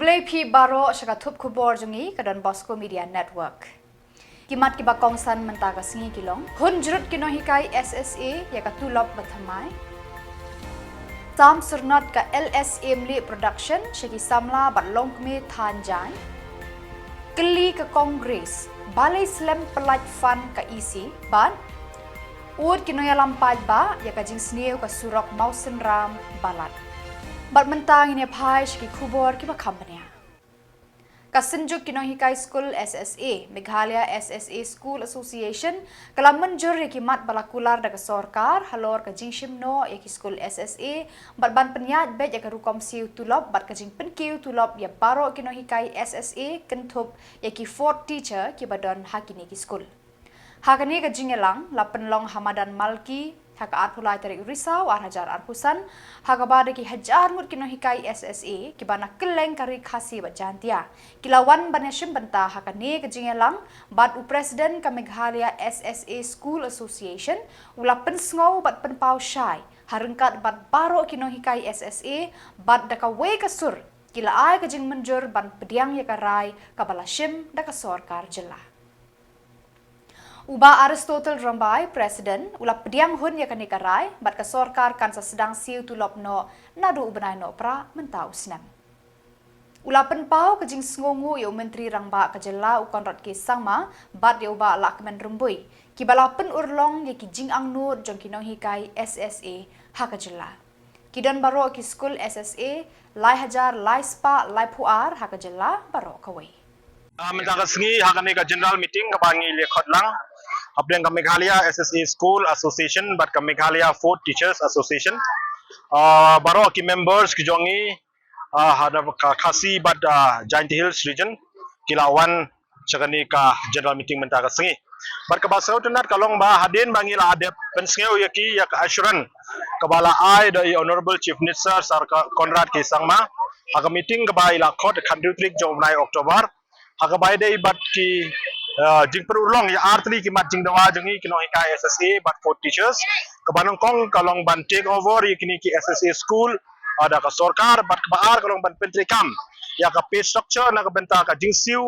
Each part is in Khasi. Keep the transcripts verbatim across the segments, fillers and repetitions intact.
Khublei phi baroh sha ka thup khubor jong ngi ka Don Bosco Media Network. Ki mat kiba kongsan mynta ka sngi ki long: hun jrut ki nonghikai S S A ïa ka tulop ba thymmai. Sam syrnod ka L S Emily Production sha ki samla bad longkmie thaw jaiñ. Kylli ka Congress, balei slem pyllait fund ka E C, bad ud ki nongïalam paidbah ïa ka jingsniew ka surok Mawsynram Balat. Bad mynta ngin ïa phai sha ki khubor kiba kham bniah. Ka Synjuk ki nonghikai skul S S A, Meghalaya S S A School Association, ka la mynjur ïa ki mat ba la kular da ka sorkar halor ka jingshim noh ïa ki skul S S A bad ban pynïaid beit ïa ka rukom siew tulop bad ka jingpynkiew tulop ïa baroh ki nonghikai S S A, kynthup ïa ki fourth teacher kiba don ha kine ki skul. Ha kane ka jingïalang la pynlong ha madan Malki ha ka arphew lai tarik u Risaw ar hajar arphew san, ha kaba da ki hajar ngut ki nonghikai S S A kiba na kylleng ka ri Khasi bad Jaintia ki la wan ban ïashim bynta ha kane ka jingïalang bad u President ka Meghalaya S S A School Association u la pynsngew bad pynpaw shai ha ryngkat bad baroh ki nonghikai S S A bad da kawei ka sur ki la ai ka jingmynjur ban pdiang ïa ka rai kaba la shim da ka sorkar jylla. U Bah Aristotle Rymbai, President, u la pdiang hun ïa kane ka rai bad ka sorkar kan sa sdang siew tulop noh naduh u bnai Nohprah mynta u snem. U la pynpaw ka jingsngewnguh ïa u Myntri Rangbah ka jylla u Conrad K Sangma bad ïa u Bah Lahkmen Rymbui kiba la pynurlong ïa ki jingangnud jong ki nonghikai S S A ha ka jylla. Ki don baroh ki skul S S A lai hajar lai spah laiphew ar ha ka jylla baroh kawei. Ah, mynta ka sngi ha kane ka general meeting kaba ngi la khot lang hapdeng ka Meghalaya S S A School Association bad ka Meghalaya Fourth Teachers Association. Ah, baroh ki members ki jong ngi, ah, ha ka Khasi bad, ah, Jaintia Hills region ki la wan sha kane ka general meeting mynta ka sngi. Bad kaba sngewtynnat ka long ba hadien ba ngi la dep pynsngew ïa ki ïa ka assurance kaba la ai da i Honorable Chief Minister Sir Conrad K Sangma ha ka meeting kaba i la khot ha ka khatsaw tarik jong u bnai October, ha kaba ïadei bad ki, eh, jingpynurlong ïa artylli ki mat jingdawa jong ngi ki nonghikai S S A bad fourth teachers. Kaba nyngkong ka long ban take over ïa kine ki S S A school, ah, da ka sorkar, bad kaba ar ka long ban pyntreikam ïa ka pay structure na ka bynta ka jingsiew,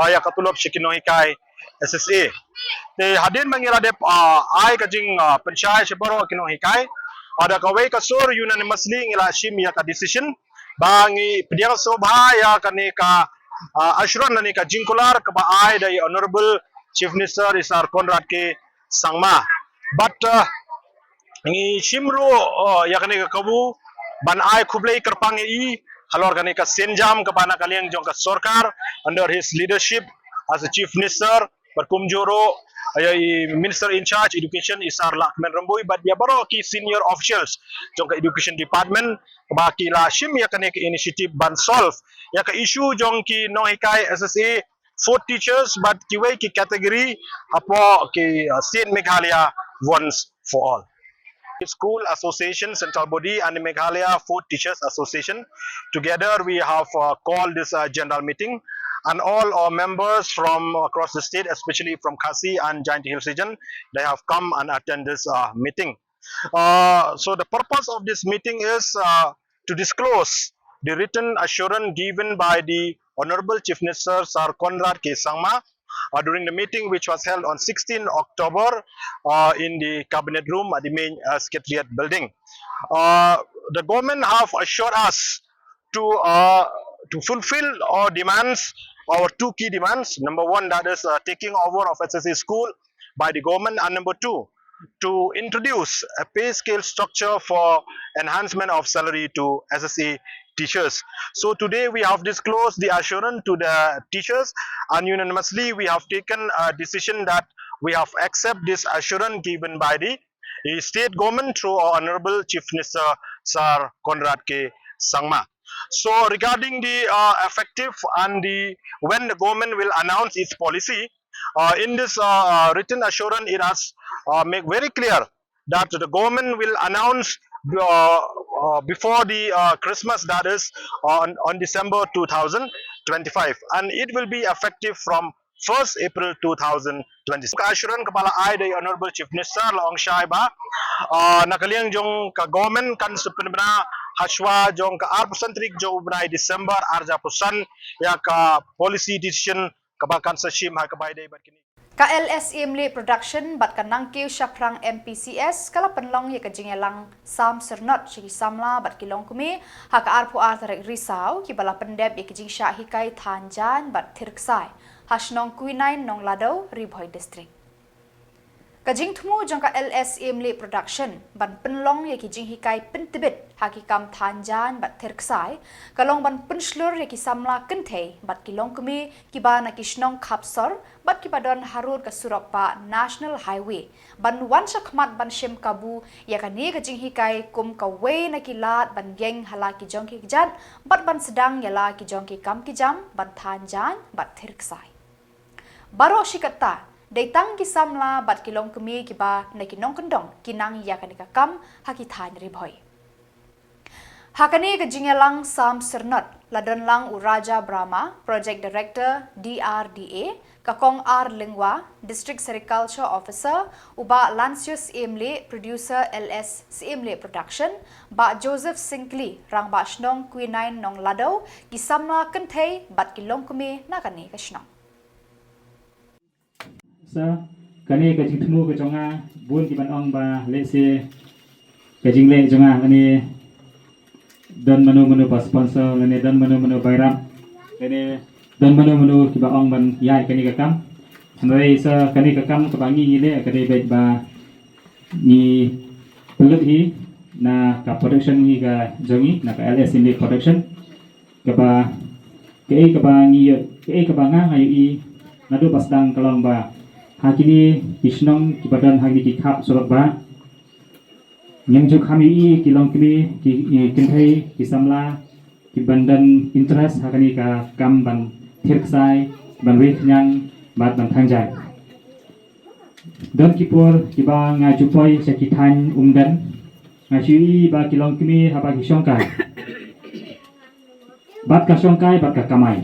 ah, ïa ka tulop sha ki nonghikai S S A. Te hadien ba ngi la dep, ah, ai ka jing, ah, pynshai sha baroh ki nonghikai, ah, da kawei ka sur unanimously ngi la shim ïa ka decision ba ngi pdiang sngewbha ïa kane ka, ah, assurance lane ka jingkular kaba ai da i Honorable Chief Minister i Sir Conrad K Sangma. Bad, ah, ngi shim ruh, ah, ïa kane ka kabu ban ai khublei kyrpang ïa i halor kane ka sienjam kaba na ka liang jong ka sorkar under his leadership as a Chief Minister, bad kumjuh ruh ïa i Minister in charge Education i Sir Lahkmen Rymbui bad ïa baroh ki senior officials jong ka Education Department ba ki la shim ïa kane ka initiative ban solve ïa ka issue jong ki nonghikai S S A, fourth teachers bad kiwei ki category hapoh ki, uh, state Meghalaya once for all. School Association Central Body and Meghalaya Fourth Teachers Association, together we have, uh, called this, uh, general meeting, and all our members from across the state, especially from Khasi and Jaintia Hills region, they have come and attend this, uh, meeting. Uh, so the purpose of this meeting is, uh, to disclose the written assurance given by the Honorable Chief Minister Sir Conrad K Sangma, uh, during the meeting which was held on sixteenth October, uh, in the Cabinet Room at the main, uh, Secretariat building. Uh, the government have assured us to, uh, to fulfill our demands, our two key demands. Number one, that is, uh, taking over of S S A school by the government, and number two, to introduce a pay scale structure for enhancement of salary to S S A teachers. So today we have disclosed the assurance to the teachers, and unanimously we have taken a decision that we have accept this assurance given by the, the state government through our Honorable Chief Minister Sir Conrad K Sangma. So regarding the, uh, effective and the, when the government will announce its policy, uh, in this, uh, uh, written assurance, it has, uh, make very clear that the government will announce, uh, uh, before the, uh, Christmas, that is, uh, on, on December two thousand twenty-five, and it will be effective from first April two thousand twenty-six. Ka assurance kaba la ai da i Honorable Chief Minister la ong shai ba, uh, na ka liang jong ka government kan sa pynbna hashwa jong ka arphew san tarik jong u bnai December arhajar arphew san ïa ka policy decision kaba kan sa shim ha kaba ïadei bad kine. Ka L S Emley Production bad ka Nangkiew Shaphrang M P C S ka la pynlong ïa ka jingïalang Sam Syrnot sha ki samla bad ki longkmie ha ka arphew ar tarik Risaw kiba la pyndep ïa ka jingshah hikai than jaiñ bad thir ksai ha shnong Kwinain Nonglado, Ri Bhoi District. Ka jingthmu jong ka L S Emley Production ban pynlong ïa ki jinghikai pyntbit ha ki kam than jaiñ bad thir ksai ka long ban pynshlur ïa ki samla kynthei bad ki longkmie kiba na ki shnong khapsor bad kiba don harud ka surok bah National Highway ban wan shakhmat ban shim kabu ïa kane ka jinghikai kum kawei na ki lad ban ïeng ha la ki jong ki kjat bad ban sdang ïa la ki jong ki kam ki jam ban than jaiñ bad thir ksai. Baroh shi katta, dei tang ki samla bad ki longkmie kiba na ki nongkyndong ki nang ïa kane ka kam ha ki thaiñ Ri Bhoi. Ha kane ka jingïalang Sam Syrnot la don lang u Raja Brahma, Project Director D R D A, ka Kong R Lyngwa, District Sericulture Officer, u Bah Lancius Emley, Producer L S Emley Production, Bah Joseph Syngkli, Rangbah Shnong Kwinain Nonglado, ki samla kynthei bad ki longkmie na kane ka shnong. Sa, kane ka jingthmu ka jong nga, bun ki ban ong ba lehse ka jingleh jong nga kane don mano mano ba sponsor, lane don mano mano ba ïarap, lane don mano mano kiba ong ban ïaid kane ka kam. Hynrei sa kane ka kam kaba ngi ngi leh ka dei beit ba ngi pynlut hi na ka production ngi ka jong ngi, na ka L S Emley Production. Kaba, kaei kaba ngi ïoh, kaei kaba nga nga ïohi naduh ba sdang ka long ba ha kine ki shnong kiba don ha kine ki khap surok bah, ngim ju kham ïohi ki longkmie, ki, ki kynthei, ki samla ki ban don interest ha kane ka kam ban thir ksai, ban ri khñiang bad ban than jaiñ. Don ki por kiba nga ju poi sha ki thaiñ Umden, nga shu ïohi ba ki longkmie haba ki shongkai, bad ka shongkai bad ka kamai.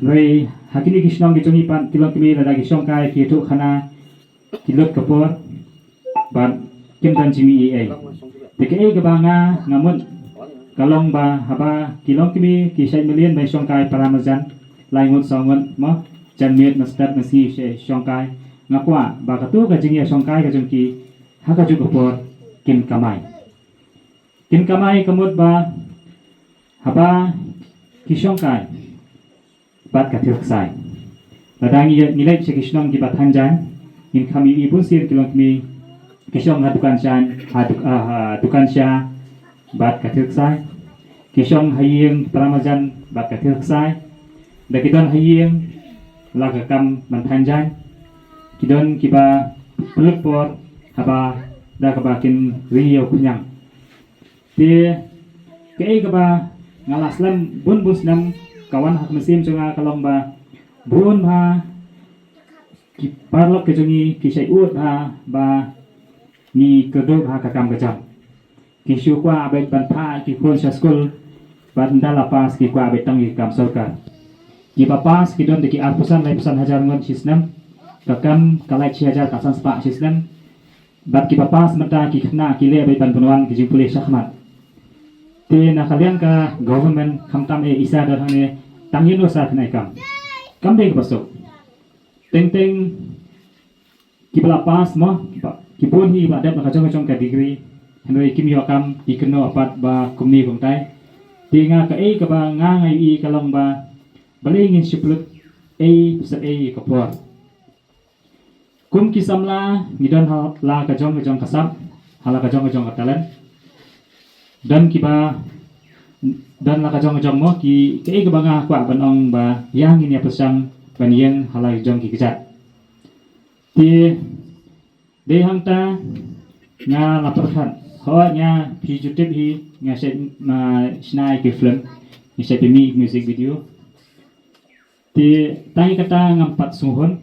Hynrei ha kine ki shnong ki jong ngi pat ki longkmie lada ki shongkai ki ïathuh khana, ki lut ka por bad kim don jingmih ei ei. Te kaei kaba nga nga mut ka long ba haba ki longkmie ki shait mlien ban shongkai para marjan, lai ngut saw ngut mo, janmiet, mynstep, mynsngi ki shongkai, nga kwah ba kato ka jingïashongkai ka jong ki ha kajuh ka por kin kamai. Kin kamai ka mut ba haba ki shongkai bad ka thir ksai, lada ngi, ngi leit sha ki shnong kiba than jaiñ, ngin kham ïohi bunsien ki longkmie ki shong ha dukan sha, ha duk-, ah, ha dukan sha bad ka thir ksai. Ki shong ha ïing para marjan bad ka thir ksai. Da ki don ha ïing la ka kam ban than jaiñ. Ki don kiba pynlut por haba da kaba kin ri ïa u khñiang. Te kaei kaba nga la slem bun bun snem, ka wan ha ka mynsiem jong nga ka long ba bun bha ki paralok ki jong ngi ki shait ud bha ba ngi kyrduh bha ka kam ka jam. Ki shu kwah beit ban phah ki khun sha skul, bad ynda la pass ki kwah beit tang ki kam sorkar. Kiba pass ki don da ki arphew san, laiphew san hajar ngut shi snem, ka kam ka lait shi hajar ka san spah shi snem. Bad kiba pass mynta ki khynnah ki leh beit ban pynwan ki jingpule shakhmat. Te na ka liang ka government khamtam eh isa don hangne tang ïa u sa khynnah i kam. Kam dei kaba suk. Teng teng kiba la pass mo, kiba, ki bun hi kiba dep la ka jong ka jong ka degree. Hynrei kim ïoh kam, ki kynnoh pat ba kumne kumtai. Te nga kaei kaba nga nga ïohi ka long ba balei ngin shu pynlut ei pynset ei ka por. Kum ki samla ngi don ha la ka jong ka jong ka sap, ha la ka jong ka jong ka talent. Don kiba don la ka jong ka jong mo, ki, kaei kaba nga kwah ban ong ba ïa ngin ïa pyrshang ban ïeng ha la ka jong ki kjat. Te dei hangta nga la pyrkhat, hooid nga phi ju tip hi, nga shait, nga shna ïa ki film, nga shait pynmih music video. Te tang kata ngam pat sngewhun.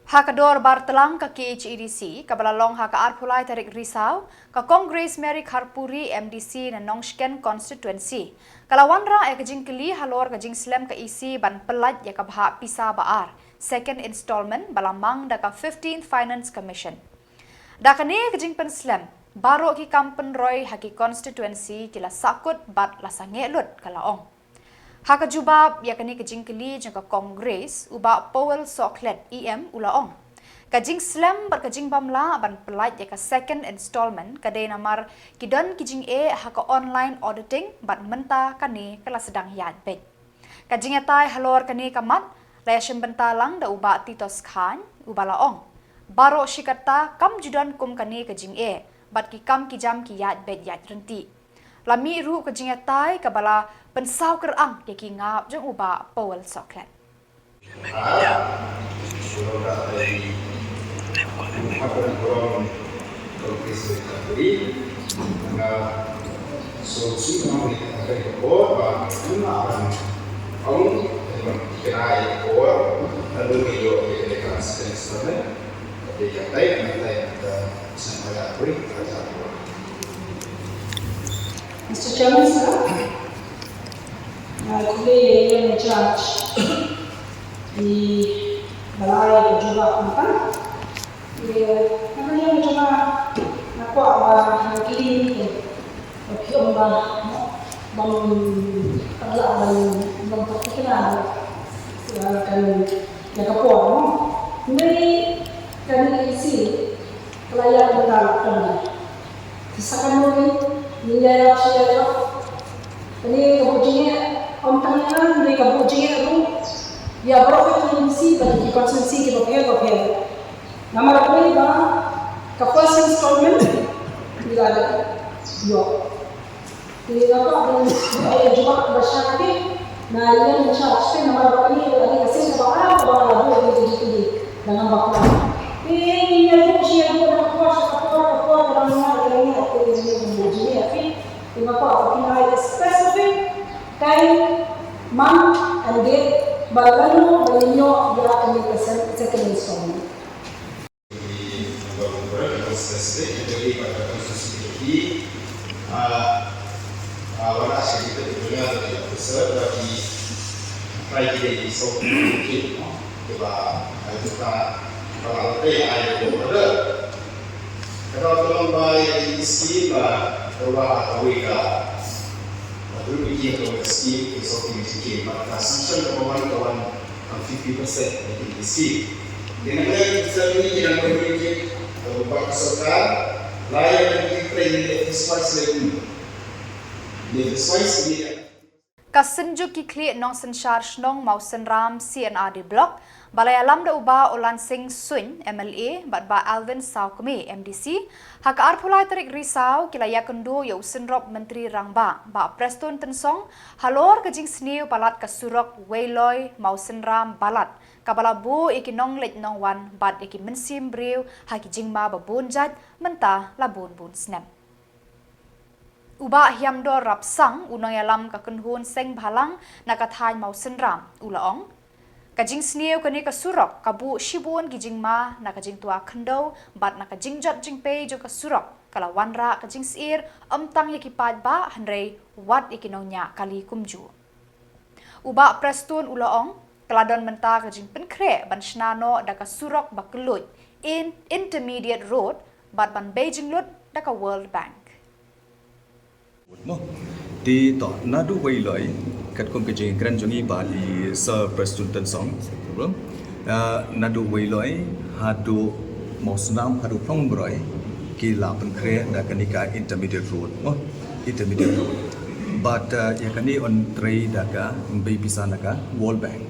Ha ka dorbar tlang ka K H A D C kaba la long ha ka arphew lai tarik Risaw, ka Kong Grace Mary Kharpuri, M D C na Nongshken Constituency, ka la wanrah ïa ka jingkylli halor ka jingslem ka E C ban pyllait ïa ka bhah pisa ba ar, second installment, ba la mang da ka fifteenth Finance Commission. Da kane ka jingpynslem, Baroh ki kam pynroi ha ki constituency ki la sahkut bad la sangeh lut, ka la ong. Ha ka jubab ïa kane ka jingkylli jong ka Congress, u Bah Powell Sohkhlet, E M, u la ong, ka jingslem bad ka jingbym lah ban pyllait ïa ka second installment ka dei namar ki don ki jingeh ha ka online auditing bad mynta kane ka la sdang ïaid beit. Ka jingïatai halor kane ka mat la ïashim bynta lang da u Bah Titos Chyne, uba la ong, baroh shi katta kam ju don kum kane ka jingeh bad ki kam ki jam ki ïaid beit ïaid ryntih. La mih ruh ka jingïatai kaba la pynsaw kyrang ïa ki ngap jong u Bah Powell Sohkhlet. Mister Chairman, sir, nga khublei ïa ïa in charge i ba la ai ka jubab mynta. Ïa, nga khublei ïa in charge, nga kwah ba nga kylli ïa phi, ba phi ong ba bym pat lah ban, bym pat thikna ïa kan, ïa ka por, no. Hynrei kane ka issue ka la ïaid mynta la ka Te sa kano ngi, ngi ïa ïa shi ïa ïa. Kane ka buh jingeh, ym tang ïa nga, kane ka buh jingeh ruh ïa baroh ki M D C bad ki constituency kiba pher ba pher. Namar balei ba ka first installment ngi la dep ïoh. Te nga kwah ban ai ka jubab ba shai te na ïa in charge te namar ba kane ka dei ka sien kaba ar kaba nga la buh ïa ka jingkylli da ngam bakla. Te ngi ïa buh shi ïa buh na ka por sha ka por, ka por ka dang ngat ka dang ngat te ngi ïa buh jingeh te. Te nga kwah ba phin ai ka specific time, month and date ba lano ba ngin ïoh ïa kane ka se-, second installment. Ka dei tang ba ïa ki scheme ba ka wad ha kawei ka, ka dei ki, ka scheme ki sort ki scheme ba ka sanction ka wan, ka wan tang fifty percent ïa ki scheme. Dei na ka, ki sa ni ki dang communicate ba ka sorkar la ïa ki training FSY selection. FSY selection. Ka Synjuk ki Khlieh Nongsynshar Shnong Mawsynram C and R D Block, ba la ïalam da u Bah Olan Singh Suin, M L A, bad Bah Alvin Sawkmie, M D C, ha ka arphew lai tarik Risaw, ki la ïakynduh ïa u Synrop Myntri Rangbah, Bah Prestone Tynsong, halor ka jingsniew palat ka surok Weiloi Mawsynram Balat, kaba la buh ïa ki nongleit nongwan bad ïa ki mynsiem briew ha ki jingma ba bun jait mynta la bun bun snem. U Bah Hiamdor Rapsang, u nongïalam ka kynhun seng bhalang na ka thaiñ Mawsynram, u la ong, ka jingsniew kane ka surok ka buh shibun ki jingma na ka jingtwa khyndew bad na ka jingjot jingpei jong ka surok ka la wanrah ka jingsyier, ym tang ïa ki paidbah hynrei wat ïa ki nongñiah kali kumjuh. U Bah Prestone u la ong, ka la don mynta ka jingpynkhreh ban shna noh da ka surok ba kylluid, in-, Intermediate Road, bad ban bei jinglut da ka World Bank. Mo, te to, naduh Weiloi, katkum ka jingkren jong i Bah i Sir Prestone Tynsong, problem. Ah, naduh Weiloi haduh Mawsynram haduh Phlongbroi, ki la pynkhreh da kane ka Intermediate Road, mo, Intermediate Road. Bad, ah, ïa kane yn trei da ka, yn bei pisa na ka World Bank.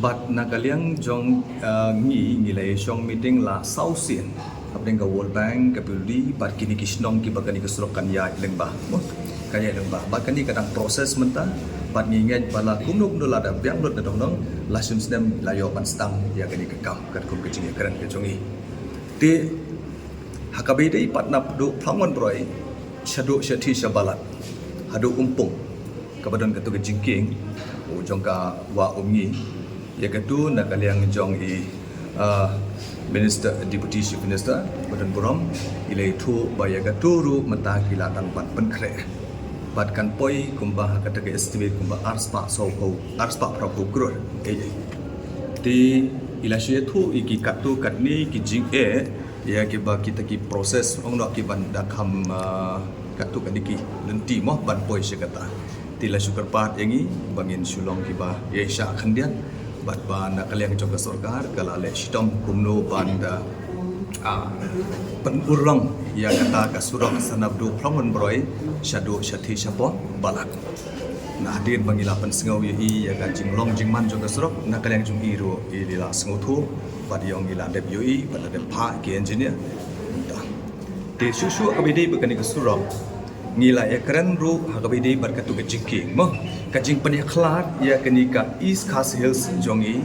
Bad na ka liang jong, ah, ngi, ngi la shong meeting la saw sien hapdeng ka World Bank, ka P W D, bad kine ki shnong kiba kane ka surok kan ïaid lyngba, mo, kan ïaid lyngba. Bad kane ka dang process mynta, bad ngi ngeit ba la kumno kumno lada biang lut na dohnud, la shim snem la ïoh ban sdang ïa kane ka kam, katkum ka jingïakren ka jong i. Te ha kaba ïadei pat naduh Phlongwan Broi shaduh shathie sha Balat haduh Umpung, kaba don katto ka jingkieng, u jong ka Wah Umngi, ïa katto na ka liang jong i, ah, Minister, Deputy Chief Minister, ba don burom, i la ïathuh ba ïa katto ruh mynta ki la dang ban pynkhreh. Bad kan poi kumba ha kata ka estimate kumba arspah sawphew, arspah phraphew klur. Eh, eh. Te i la shu ïathuh ïa ki katto katne ki jingeh Ïa kiba kita ki process ong noh kiban da kham, ah, katto katne ki lynti mo ban poi sha kata. Te la shu kyrpad ïa ngi ba ngin shu long kiba ïa shah khyndiat bad ba na ka liang jong ka sorkar ka la leh shitom kumno ban da, ah, pynurlong ïa kata ka surok Sanabdu Phlongnonbroi shaduh shathie shapoh Balat. Na hadien ba ngi la pynsngew ïa i ïa ka jinglong jingman jong ka surok, na ka liang jong i ruh i la sngewthuh bad ïong i la dep ïohi bad la dep phah ki engineer. Te shuh shuh kaba ïadei bad kane ka surok ngi la ïakren ruh ha kaba ïadei bad katu ka jingkieng mo, ka jingpynïakhlad ïa kane ka East Khasi Hills jong i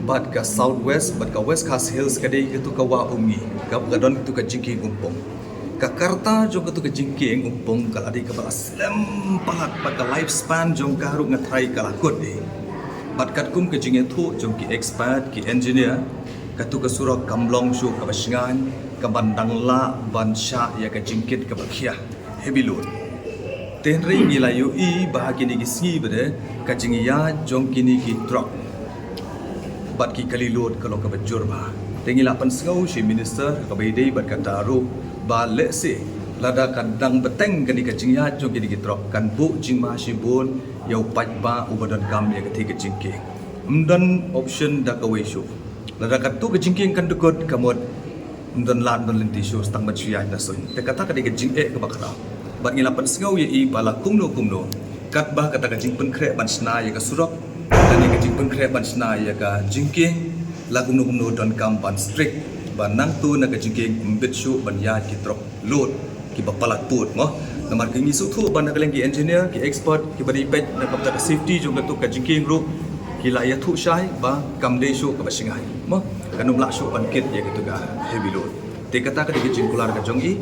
bad ka South West bad ka West Khasi Hills ka dei katu ka wah Umngi kaba ka don katu ka jingkieng Umpung. Ka karta jong katu ka jingkieng Umpung ka la dei kaba la slem palat bad ka lifespan jong ka ruh nga tharai ka la kut eh. Bad katkum ka jingïathuh jong ki expert ki engineer, katu ka surok kam long shuh kaba shngaiñ kaban dang lah ban shah ïa ka jingkit kaba khia heavy load. Te hynrei ngi la ïohi ba ha kine ki sngi ba dei ka jingïaid jong kine ki truck bad ki kali load ka long kaba jur bha. Te ngi la pynsngew sha i minister kaba ïadei bad kata ruh ba lehse lada ka dang bteng kane ka jingïaid jong kine ki truck kan buh jingma shibun ïa u paidbah uba donkam ïa kata ka jingkieng. Ym don option da kawei shuh. Lada katu ka jingkieng kan dkut ka mut ym don lad ym don lynti shuh tang ban shu ïaid na suiñ. Te kata ka dei ka jingeh kaba khraw. Bad ngi la pynsngew ïa i ba la kumno kumno katba kata ka jingpynkhreh ban shna ïa ka surok, kane ka jingpynkhreh ban shna ïa ka jingkieng la kumno kumno donkam ban strict ba nangta na ka jingkieng ym bit shuh ban ïaid ki truck load kiba palat pud mo. Namar ka ngi sngewthuh ba na ka liang ki engineer ki expert kiba dei peit na ka bynta ka safety jong katu ka jingkieng ruh ki la ïathuh shai ba kam dei shuh kaba shngaiñ mo, kan ym lah shuh ban kit ïa katu ka heavy load. Te kata ka dei ka jingkular ka jong i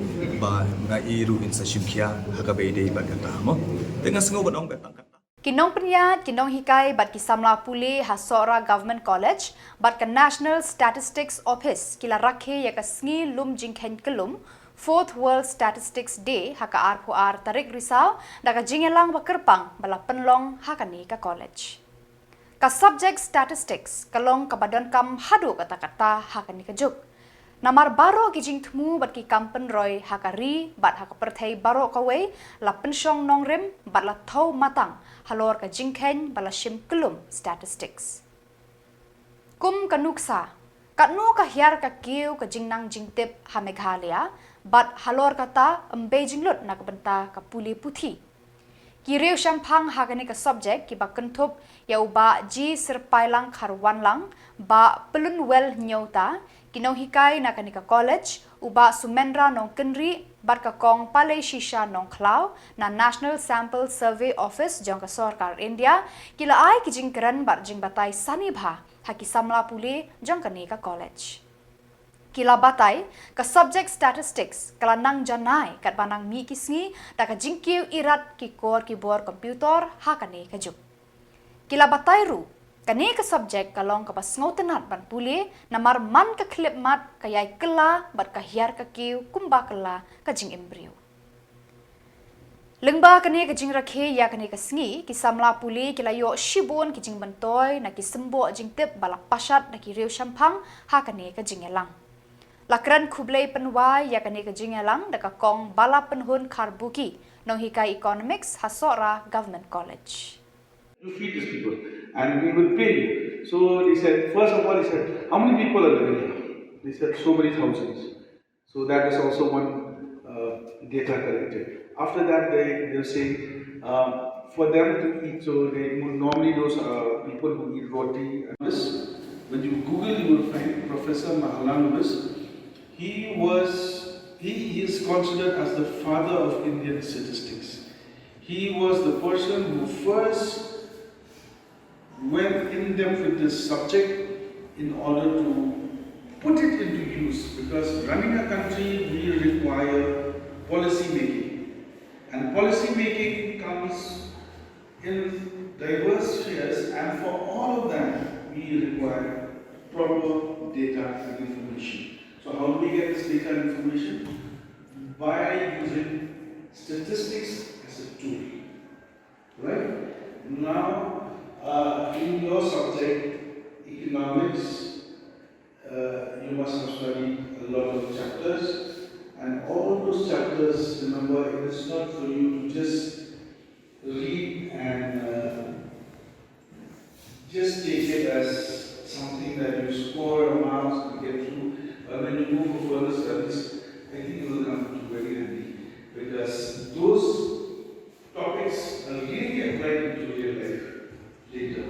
ba nga i ruh in sa shim khia ha kaba ïadei bad kata mo. Te nga sngew ban ong beit tang kata. Ki nongpynïaid, ki nonghikai bad ki samla pule ha Sohra Government College bad ka National Statistics Office ki la rakhe ïa ka sngi lum jingkheiñ kyllum, Fourth World Statistics Day, ha ka arphew ar tarik Risaw da ka jingïalang ba kyrpang ba la pynlong ha kane ka college. Ka subject Statistics ka long kaba donkam haduh katta katta ha kane ka juk. Namar baroh ki jingthmu bad ki kam pynroi ha ka ri bad ha ka pyrthei baroh kawei la pynshong nongrim bad la thew matang halor ka jingkheiñ ba la shim kyllum statistics. Kum ka nuksa, katno ka hiar ka kiew ka jingnang jingtip ha Meghalaya bad halor kata ym bei jinglut na ka bynta ka pule puthi. Ki riewshemphang ha kane ka subject kiba kynthup ïa u Bah G Syrpailang Kharwanlang, Bah Pyllunwell Hynñiewta, ki nonghikai na kane ka college, u Bah Sumendra Nongkynrih bad ka Kong Paleishisha Nongkhlaw na National Sample Survey Office jong ka Sorkar India, ki la ai ki jingkren bad jingbatai sani bha ha ki samla pule jong kane ka college. Ki la batai, ka subject statistics ka la nang janai katba nang mih ki sngi da ka jingkiew irat ki kor ki bor computer ha kane ka juk. Ki la batai ruh, kane ka subject ka long kaba sngewtynnat ban pule namar man ka khyllipmat ka ïai kylla bad ka hiar ka kiew kumba kylla ka jingim briew. Lyngba kane ka jingrakhe ïa kane ka sngi, ki samla pule ki la ïoh shibun ki jingmyntoi na ki symboh jingtip ba la pashat da ki riewshemphang ha kane ka jingïalang. La kren khublei pynwai ïa kane ka jingïalang da ka Kong Bala Pynhun Kharbuki, nonghikai Economics ha Sohra Government College. You feed these people and we will pay you. So he said, first of all, he said, how many people are living here? They said, so many thousands. So that is also one uh, data collected. After that, they, they'll say, um, for them to eat, so they would normally those uh, people who eat roti. This, when you Google, you will find Professor Mahalanobis. He was, he, he is considered as the father of Indian statistics. He was the person who first went in depth with this subject in order to put it into use, because running a country, we require policy making. And policy making comes in diverse spheres, and for all of that, we require proper data and information. So how do we get this data and information? By using statistics as a tool. Right? Now, uh, in your subject, economics, uh, you must have studied a A lot of chapters, and all those chapters, remember, it is not for you to just read and uh, just take it as something that you score a marks and get through. But when you go for further studies, I think it will come to very handy, because those topics are really applied into real life later.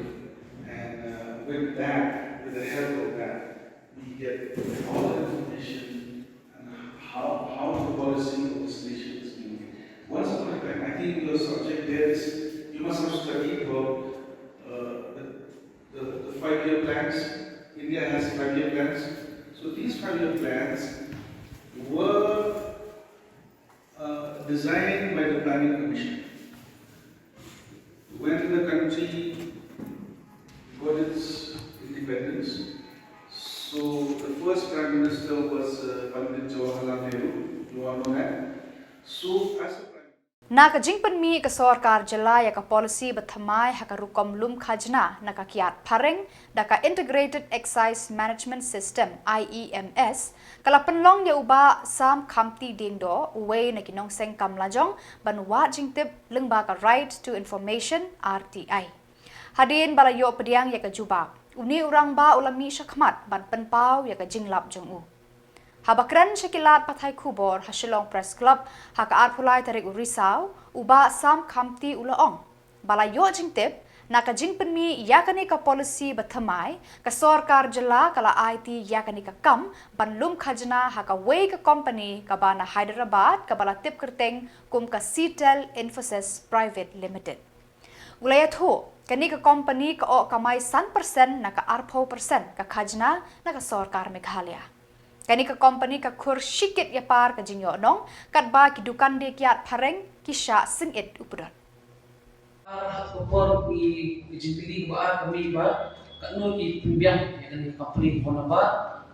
And uh, with that, with the help of that, we get all the information and how, how the policy of this nation is being made. Once upon a time, I think your subject there is, you must have studied about uh, the, the, the five-year plans. India has five-year plans. So these five-year plans were uh, designed by the Planning Commission. When the country got its independence, so the first Prime Minister was uh, Pandit Jawaharlal Nehru. You all know that. So, as a Prime Na ka jingpynmih ka sorkar jylla ïa ka policy ba thymmai ha ka rukom lum khajna na ka kiad phareng da ka Integrated Excise Management System, I E M S, ka la pynlong ïa u Bah Sam Khamti Diengdoh, uwei na ki nongseng kam lajong, ban wad jingtip lyngba ka Right to Information, R T I. Hadien ba la ïoh pdiang ïa ka jubab, une u rangbah u la mih shakhmat ban pynpaw ïa ka jinglap jong u. Haba kren sha ki lad pathai khubor ha Shillong Press Club ha ka arphew lai tarik u Risaw, u Bah Sam Khamti u la ong ba la ïoh jingtip na ka jingpynmih ïa kane ka policy ba thymmai, ka sorkar jylla ka la aiti ïa kane ka kam ban lum khajna ha kawei ka company kaba na Hyderabad kaba la tip kyrteng kum ka Seatel Infosys Private Limited. U la ïathuh, kane ka company ka ong kamai san percent na ka arphew percent ka khajna na ka sorkar Meghalaya. Kane ka company ka khur shikit ïa par ka jingïohnong, katba ki dukan die kiad phareng ki shah sngewit u pdot. Ar ha ka por ki, ki jingkylli ba ar ka mih ba katno ki pynbiang ïa kane ka company, kaba na ba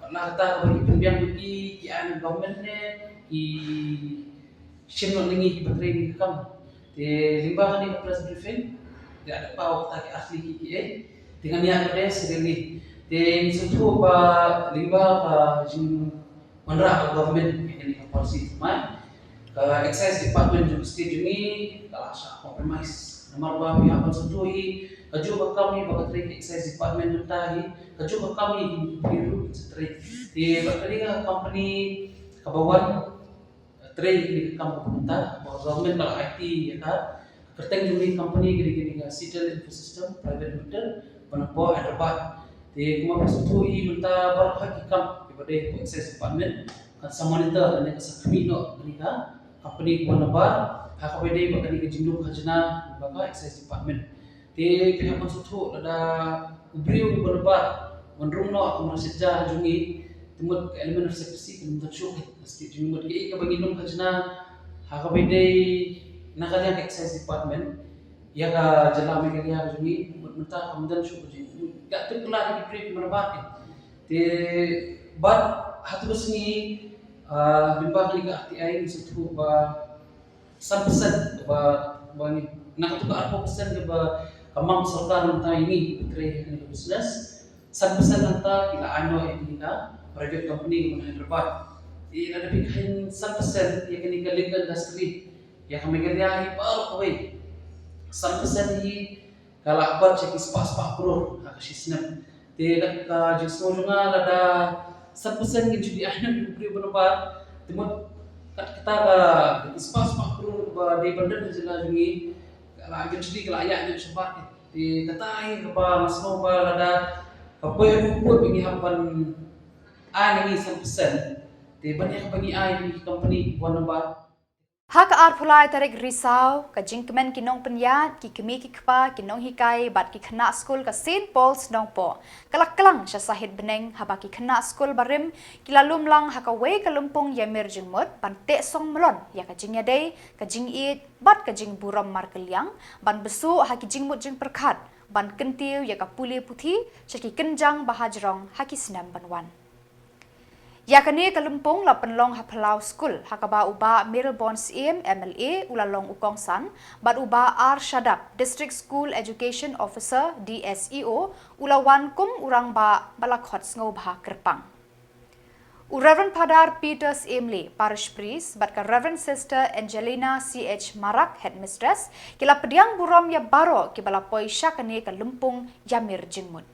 la kata ba ki pynbiang ba ki, ki ai na government ne ki shim noh na ngi kiba trei kane ka kam. Te lyngba kane ka press briefing te la dep paw kata ki ar tylli ki, ki ei. Te ngan ïa ka dei serially. Te ngi sngewthuh ba lyngba ka jingwanrah ka government ïa kane ka policy thymmai, ka excise department jong ka state jong ngi ka la shah compromise. Namar ba phi hap ban sngewthuh hi, kajuh ka kam hi ba ka trei ka excise department mynta hi, kajuh ka kam hi phi ruh phin sa trei. Te bad kane ka company kaba wan trei kane ka kam kaba mynta, ba ka government ka la aiti ïa ka kyrteng jong kane ka company ka dei kane ka Seatel Infosystem Private Limited, ba na poh Hyderabad. Te kumba phi sngewthuh hi mynta baroh hi ki kam kiba dei hapoh excise department kan sa monitor lane kan sa khmih noh kane ka company kaba na ba ha kaba dei bad kane ka jinglum khajna bad ka excise department. Te phi hap ban sngewthuh lada u briew uba na ba ban rung noh ha ka mrad shet ja jong ngi, te mut ka element of secrecy kan ym don shuh ha state jong ngi. Mut kaei kaba ngi lum khajna ha kaba dei na ka liang ka excise department ïa ka jylla Meghalaya jong ngi, mut mynta kam don shuh ka jing, mut ka tip kylla da ki briew kiba na ba. Te bad ha tu ka sngi, ah, lyngba kane ka R T I ngi sngewthuh ba san percent ba, ba ngi, na katu ka arphew percent kaba ka mang sorkar mynta ïa ngi kiba trei ha kane ka business, san percent nangta ki la ai noh ïa kane ka private company kaba na Hyderabad. Te lada phi kheiñ san percent ïa kane ka liquor industry ïa ka Meghalaya hi baroh kawei, san percent hi ka la bat sha ki spah spah klur ha ka shi snem. Te da ka jingsngew jong nga, lada san percent ngin shu ïaid noh ïa u briew ba na ba, te mut kat kata ka spah spah klur ba dei ban don ha jylla jong ngi, ka la eventually ka la ïaid noh shabar. Te kata hi kaba nga sngew ba lada ka poi ha u pud ba ngi hap ban ai na ngi san percent, te ban ïa kaba ngi ai na ngi ki company ba na ba. Ha ka arphew lai tarik Risaw, ka jingkmen ki nongpynïaid, ki kmie ki kpa, ki nonghikai bad ki khynnah skul ka Saint Paul's Nongpoh ka la klang sha sahit bneng haba ki khynnah skul barim ki la lum lang ha kawei ka lympung ïamir jingmut ban teh song mlon ïa ka jingïadei, ka jingïeit bad ka jingburom markylliang, ban bsuh ha ki jingmut jingpyrkhat, ban kyntiew ïa ka pule puthi sha ki kynjang ba hajrong ha ki snem ban wan. Ïa kane ka lympung la pynlong ha Phyllaw School, ha kaba u Bah Mayralborn Syiem, M L A, u la long u kongsan, bad u Bah R Shadap, District School Education Officer, D S E O, u la wan kum u rangbah ba la khot sngewbha kyrpang. U Reverend Phadar Peter Syiem Lee, Parish Priest, bad ka Reverend Sister Angelina C H Marak, Headmistress, ki la pdiang burom ïa baroh kiba la poi sha kane ka lympung ïamir jingmut.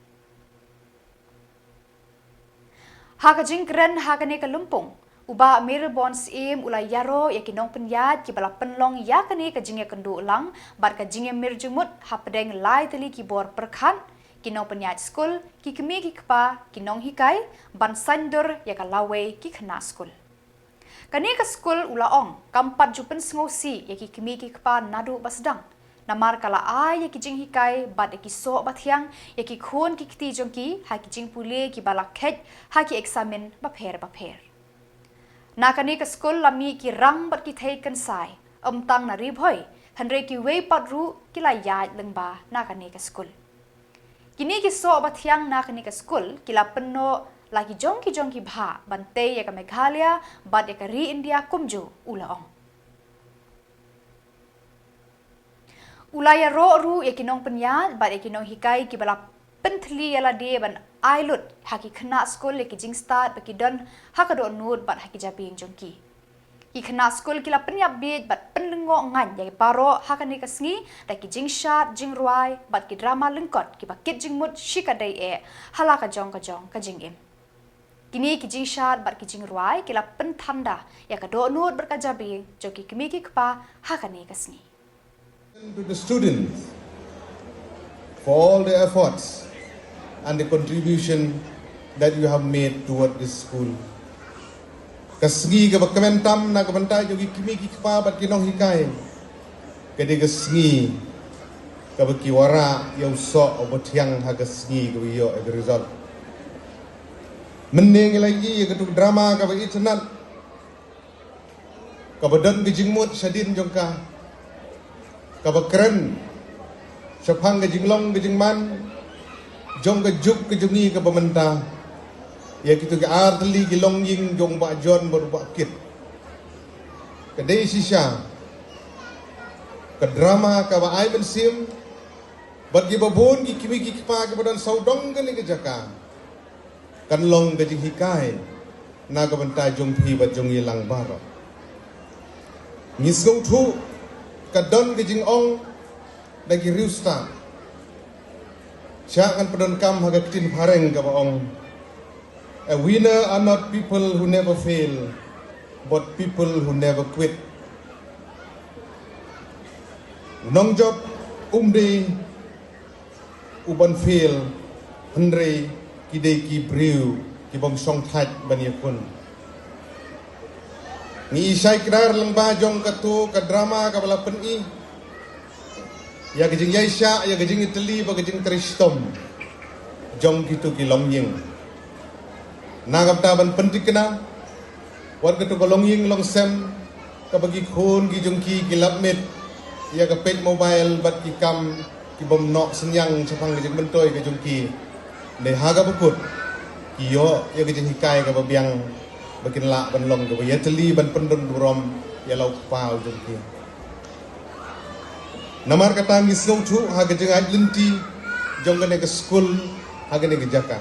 Ha ka jingkren ha kane ka lympung, u Bah Mayralborn Syiem u la ïaroh ïa ki nongpynïaid kiba la pynlong ïa kane ka jingïakynduh lang bad ka jingïamir jingmut hapdeng lai tylli ki bor pyrkhat, ki nongpynïaid skul, ki kmie ki kpa, ki nonghikai, ban saiñdur ïa ka lawei ki khynnah skul. Kane ka skul, u la ong, kam pat ju pynsngewsih ïa ki kmie ki kpa naduh ba sdang, namar ka la ai ïa ki jinghikai bad ïa ki soh ba thiang ïa ki khun ki kti jong ki ha ki jingpule kiba la kheit ha ki eksamin bapher bapher. Na kane ka skul la mih ki rang bad ki thei kynsai, ym tang na Ri Bhoi, hynrei kiwei pat ruh ki la ïaid lyngba na kane ka skul. Kine ki soh ba thiang na kane ka skul ki la pynnoh la ki jong ki jong ki bhah ban tei ïa ka Meghalaya bad ïa ka ri India kumjuh, u la ong. U la ïaroh ruh ïa ki nongpynïaid bad ïa ki nonghikai kiba la pynthylli ïa lade ban ai lut ha ki khynnah skul ïa ki jingstad ba ki don ha ka dohnud bad ha ki jabieng jong ki. Ki khynnah skul ki la pynïap bieit bad pynlyngngoh ngaiñ ïa baroh ha kane ka sngi da ki jingshad jingrwai bad ki drama lyngkot kiba kit jingmut shikatdei eh ha la ka jong ka jong ka jingim. Kine ki jingshad bad ki jingrwai ki la pynthanda ïa ka dohnud bad ka jabieng jong ki kmie ki kpa ha kane ka sngi. To the students for all the efforts and the contribution that you have made toward this school. Ka sngi kaba kmen tam na ka bynta jong ki kmie ki kpa bad ki nonghikai. Ka dei ka sngi kaba ki wanrah ïa u soh uba thiang ha ka sngi kaba ïoh ïa ka result. Mynne ngi la ïohi ïa katu ka drama kaba itynnad, kaba don ka jingmut shadien jong ka, kaba kren shaphang ka jinglong ka jingman jong ka juk ka jong ngi kaba mynta, ïa kitu ki ar tylli ki longïing jong Bah John bad Bah Kit. Ka dei shisha ka drama kaba ai mynsiem bad kiba bun ki kmie ki kpa kiba don sawdong kane ka jaka. Kan long ka jinghikai na ka bynta jong phi bad jong ngi lang baroh. Ngi sngewthuh ka don ka jingong da ki riewstad, sha kan pyndonkam ha ka ktien phareng kaba ong, a winner are not people who never fail, but people who never quit. Nongjop um dei u ban fail, hynrei ki dei ki briew ki bym shongthait ban ïakhun. Ngi i shai kdar lyngba jong katu ka drama kaba la pyni ïa ka jingïaishah, ïa ka jingïatylli bad ka jingtrei shitom jong kitu ki longïing. Na ka bynta ban pynthikna wat katu ka longïing longsem kaba ki khun ki jong ki ki lap miet ïa ka peit mobile bad ki kam ki bym noh synñiang shaphang ka jingmyntoi ka jong ki. Dei ha kaba kut ki ïoh ïa ka jinghikai kaba biang ba kin lah ban long kaba ïatylli ban pyndon burom ïa la u kpa u jong ki. Namar kata ngi sngewthuh ha ka jingaid lynti jong kane ka skul ha kane ka jaka.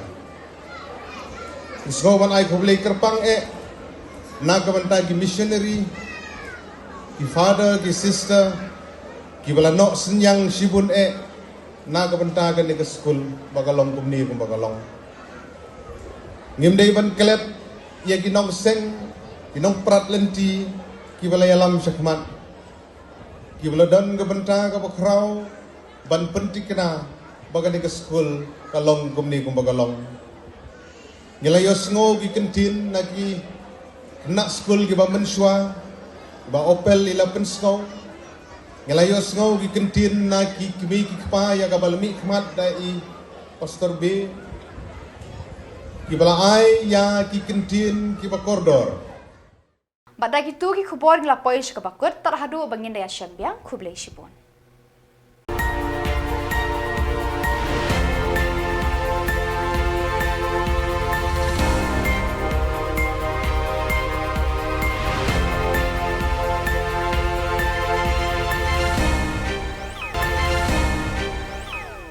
Ngi sngew ban ai khublei kyrpang eh na ka bynta ki missionary, ki father, ki sister kiba la noh synñiang shibun eh na ka bynta kane ka skul ba ka long kumne kumba ka long. Ngim dei ban klet ïa ki nongseng, ki nongprat lynti kiba la ïalam shakhmat, kiba la don ka bynta kaba khraw ban pynthikna ba kane ka skul ka long kumne kumba ka long. Ngi la ïohsngew ki kyntien na ki khynnah skul kiba mynshuwa ba Opel i la pynsngew. Ngi la ïohsngew ki kyntien na ki kmie ki kpa ïa kaba la mihkhmat da i Pastor Bey, kiba la ai ïa ki kyntien kiba kordor. Bad da kitu ki khubor ngi la poi sha kaba kut, tad haduh ba ngin da ïashem biang, khublei shibun.